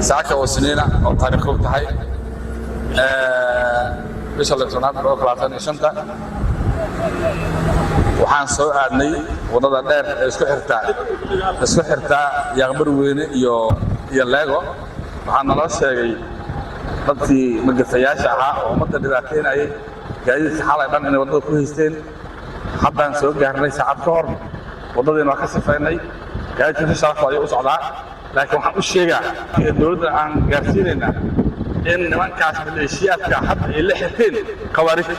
Saaka oo Siniina oo taariikhdu tahay bisha 10aad 2025, waxaan soo aadnay waddada dheer ee isku xirtaa Yaaqbar Weyne iyo Leego. Waxaa naloo sheegay dadkii magafayaasha ahaa oo ummadda dhibaateynayay gaadiidka xalay dhan inay waddada ku haysteen. Haddaan soo gaarnay saacad ka hor, waddadiina waa ka sifaynay, gaadiidka si sharafta ayuu u socdaa. Laakiin waxaan u sheegaa dowladda aan gaarsiinaynaa in nimankaas maleeshiyaadka hadda ay la xirteen Khawaarijta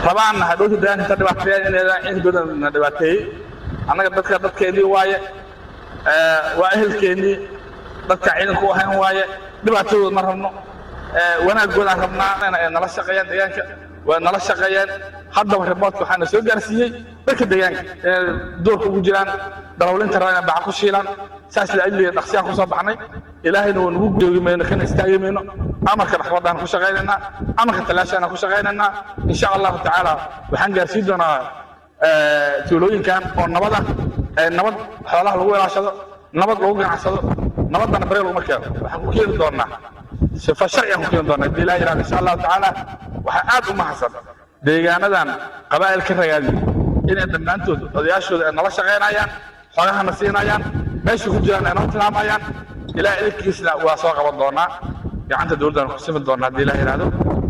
rabaanna hadhowta deegaanka inta dhibaateeyaan inay ciidanka dowladda na dhibaateeyey. Annaga dadka dadkeennii waaye, waa ehelkeennii, dadka ciidanku u ahayn waaye. Dhibaatadooda ma rabno, wanaaggoodaan rabnaa inay nala shaqeeyaan. Deegaanka waa nala shaqeeyeen. Haddaba reportka waxaana soo gaarsiiyey dadka deegaanka inay doorka ugu jiraan darawlinta rabaan inay baca ku shiilaan. Saas la ajliga dhaqsiyaan kusoo baxnay. Ilaahayna waa nagu joogi mayno, kana istaagi mayno. Amarka maxkamaddaan ku shaqaynaynaa, amarka talaashaana ku shaqaynaynaa. Insha Allahu tacaala waxaan gaarsiin doonaa tuulooyinkan oo nabada, nabad xoolaha lagu ilaashado, nabad lagu ganacsado. Nabaddana bareel uma keeno, waxaan ku keeni doonaa sifa sharcigan ku keeni doonaa, haddii Ilaah yidhahdo, insha Allahu tacaala. Waxaa aad u mahadsan deegaanadan qabaa'il ka ragaadiyo inay dhammaantood odayaashooda ay nala shaqaynayaan, xogahana siinayaan, meesha ku jiraan ay noo tilmaamayaan. Ilaah idinkiisna waa soo qaban doonaa, gacanta dowladdana ku simi doonaa, haddii Ilaah yidhahdo.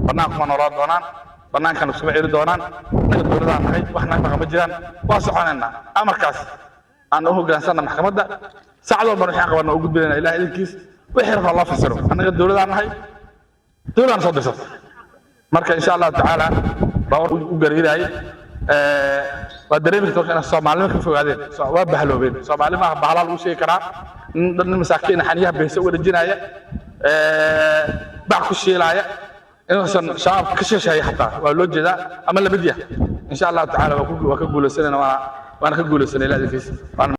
Bannaanka kuma noolaan doonaan, bannaankana iskuma celi doonaan. Annaga dowladaan nahay, wax naga maqan ma jiraan, waa soconaynaa. Amarkaas aan u hoggaansanna maxkamadda. Saacad walbana waxaan qabanna u gudbinayna, Ilaah idinkiis. Wixii rabaa loo fasiro, annaga dowladaan nahay, dowladaan soo dirsata. Marka insha Allahu tacaala baa u gariiraayay. Waa dareemi karta inay Soomaalnimo ka fogaadeen, waa bahaloobeen. Soomaali maaha, bahalaa lagu sheegi karaa. Nin dad, nin masaakiin xaniyaha beesa uga dhejinaya, bac ku shiilaaya, inuusan Shabaab ka shisheeya xataa waa loo jeedaa ama lamid yahay. Insha Allahu tacaala waa ka guulaysanayna, waana ka guulaysanay, Ilaah idinkiis.